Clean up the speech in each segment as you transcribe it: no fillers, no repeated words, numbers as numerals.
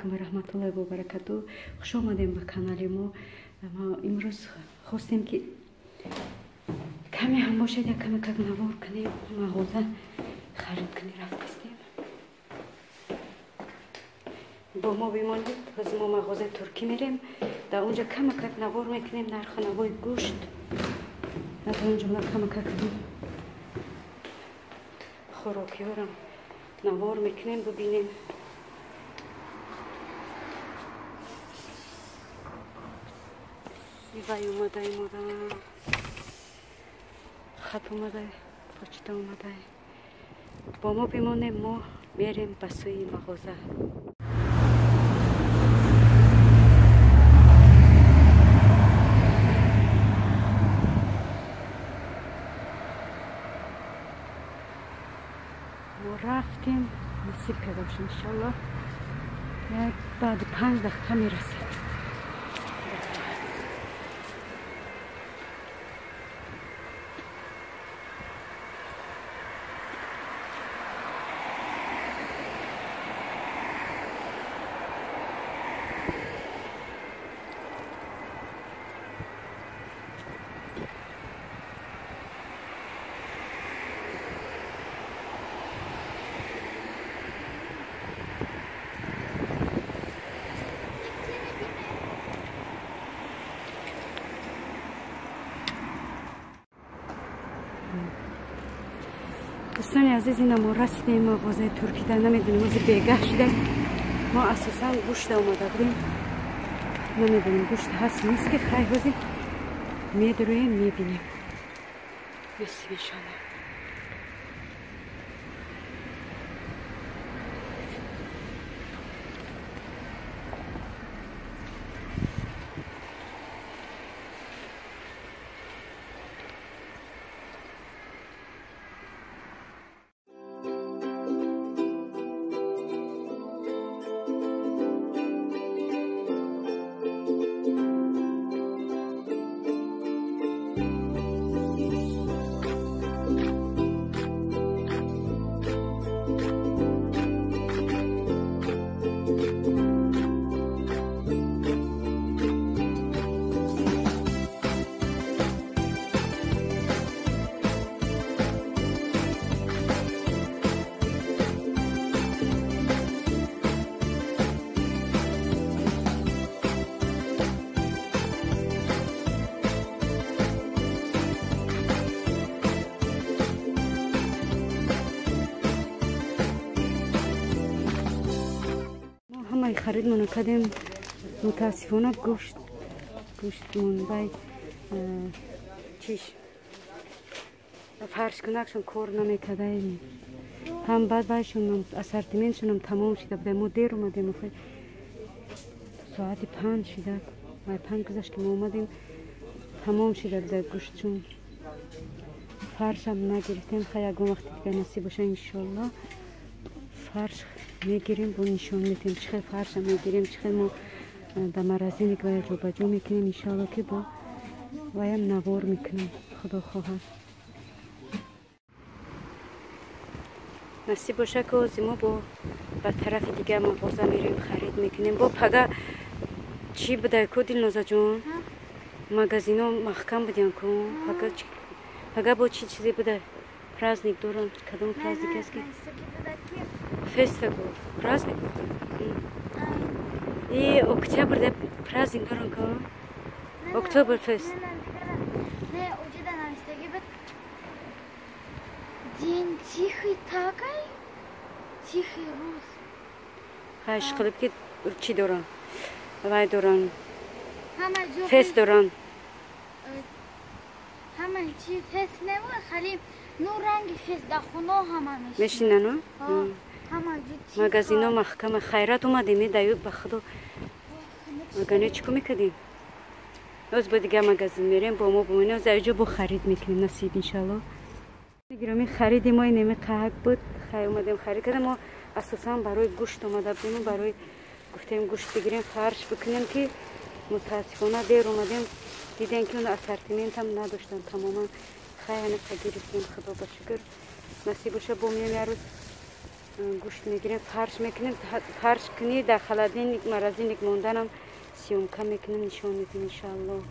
Алайкум ва раҳматуллоҳи ва баракату. Хуш омадем ба канали мо. Мо имрӯз хостем ки каме ҳам бошад, як каме как навор кунем, мағоза харид кунем рафтистем. Бо мо бимонед, ҳоз мо мағозаи туркӣ мерем. Дар онҷо кама как навор мекунем нарху навои гӯшт. Аз он ҷумла кама как хӯрокиҳоро навор мекунем, бибинем. Вай омадай, мода хат омадай, почта омадай. Бо мо бимонем, мо мерем ба сӯи мағоза. Мо рафтем, насиб карда бошем, иншаллоҳ. Як баъди 5 дақиқа мерасем. Дӯстони азиз, ина мо расидем мағозаи туркида. Намедонем, ози бегаҳ шудем. Мо асосан гӯшта омада будем. Намедонем гӯшт ҳаст нест, ки хай ҳози медроем, мебинем. Насиб иншоаллоҳ. Харидмонро кардем. Мутаассифона гӯштмон вай чиш фаршкунакшон кор намекардаем. Ҳам баъд вайшонам ассортиментшонам тамом шида буда. Мо дер омадем, соати 5 шида, вай 5 гузашт ки мо омадем, тамом шида буда гӯштшон. Фаршам нагирифтем. Хай ягон вақти дигар насиб боша, иншоаллоҳ фарш мегирем, бо нишон метем чӣ хел фарша мегирем, чӣ хел мо дар маразиник вая ҷобаҷо мекунем. Иншоалло ки бо ваям навор мекунем, худо хоҳад. Насиб боша ки ози мо бо ба тарафи дигар мағоза мерем, харид мекунем. Бо пага чӣ будай ку, Дилнозаҷон? Магазино маҳкам будян ку. Пага бо чӣ чизе будай? Праздник дорам. Кадом праздник аст ки? Феста ку, праздник. И октябр да праздник дорам ку. Октоберфест. Не, оҷида навистаги буд. День тихий такай, тихий рӯз. Хайш қилиб ки чӣ дорам? Вай дорам. Фест дорам. Ҳама чи фест небуд, хали ну ранги фест дар хуно ҳама мешинану. Магазино маҳкама. Хайрат омадем, даю ба худо. Магане чӣ ко мекардем? Оз бо дигар магазин мерем, бо мо бимонем, оз аҷо бо харид мекунем, насиб иншаллоҳ. Гироми хариди мо инеми қаҳак буд. Хай омадем харид кардем. Мо асосан барои гӯшт омада будем, барои гуфтем гӯшт бигирем, фарш бикунем, ки мутаассифона дер омадем, дидем ки он ассортиментам надоштан тамоман. Хай ҳамиқа гирифтем, худо ба шукр. Насиб боша бо меем як рӯз. Гӯшт мегирем, фарш мекунем, фарш кунӣ дар холодильник, морозильник монданам съёмка мекунем, нишон медиҳем иншоаллоҳ.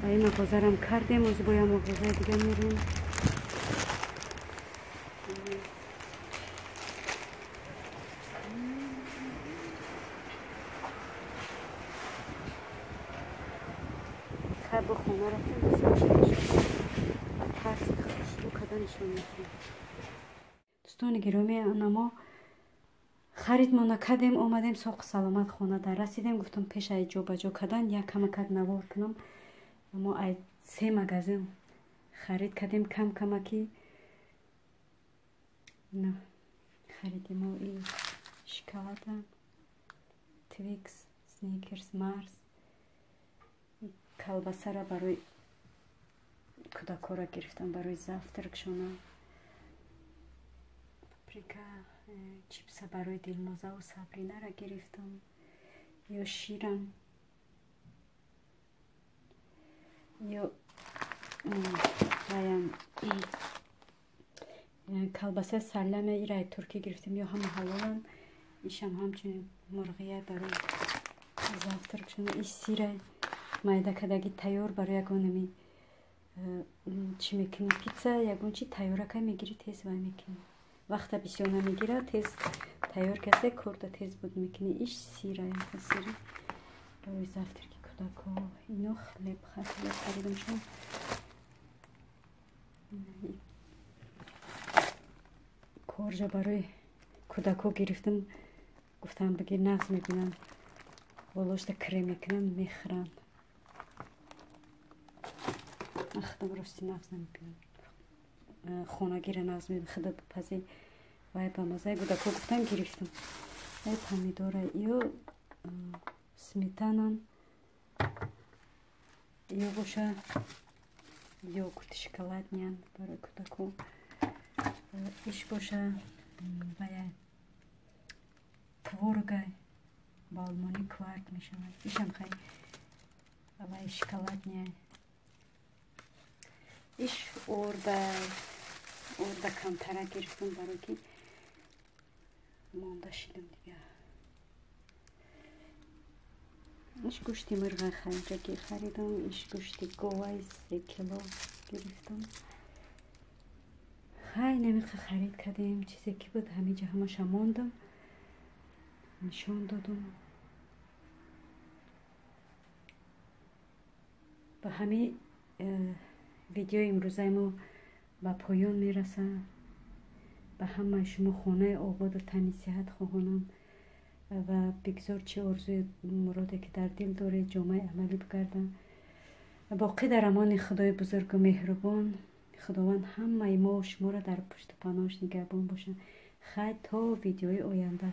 Ай мағозарам кардем, оз бо я мағозаи дига мерем. Хай бо хона рафтем, хушрӯ карда нишон медиҳем. Дӯстони гиромӣ, ана мо харидмона кардем, омадем соқу саломат хона дар расидем. Гуфтам пеш ай ҷобаҷо кардан як камакак навор кунам. Мо ай се магазин харид кардем, кам камаки. На хариди мо и шоколада, Твикс, Сникерс, Марс, колбасара барои кӯдакҳоро гирифтам барои завтракшона, паприка, чипса барои Дилнозаву Сабринара гирифтам, ё ширам, ё колбасаи саляме ираи туркӣ гирифтем, ё ҳама ҳалолам. Ишам ҳамчунин мурғия барои завтракшона, иш сирай майда кадаги тайёр барои ягонами чӣ мекунӣ, питса ягон чи тайёракай мегирӣ, тез вай мекунӣ, вақта бисёр намегирад, тез тайёр касе корда тез буд мекунӣ. Иш сирай сири барои завтраки кӯдакҳо. Ино хлеб харидам шон. Коржа барои кӯдакҳо гирифтам, гуфтам бигир нағз мебинам, болошта крем мекунам, мехӯранд. Ман худам рости нағз намебинам, хонагира нағз мебинам, худа бипазӣ вай ба маззаи кӯдакҳо гуфтам гирифтам. Ай помидора, ё сметанан, ё боша йогурти шоколадниян барои кӯдакҳо. Иш боша вая творогай ба олмонӣ кварк мешавад. Ишам хай вай шоколадния. Иш орда, орда камтара гирифтам барои ки монда шидам дига. Иш гӯшти мурға харидаги харидам, иш гӯшти говай 3 кило гирифтам. Хай намиқа харид кардем, чизе ки буд ҳамиҷа ҳамаша мондам, нишон додам. Ба ҳамин видеои имрӯзаи мо ба поён мерасад. Ба ҳамаи шумо хонаи ободу тани сиҳат хоҳонам ва бигзор чӣ орзуи муроде ки дар дил доред ҷомаи амалӣ бигардад. Боқӣ дар амони Худои бузургу меҳрубон. Худованд ҳамаи мо шуморо дар пушту паноҳаш нигаҳбон бошад. Хайр, то видеои оянда.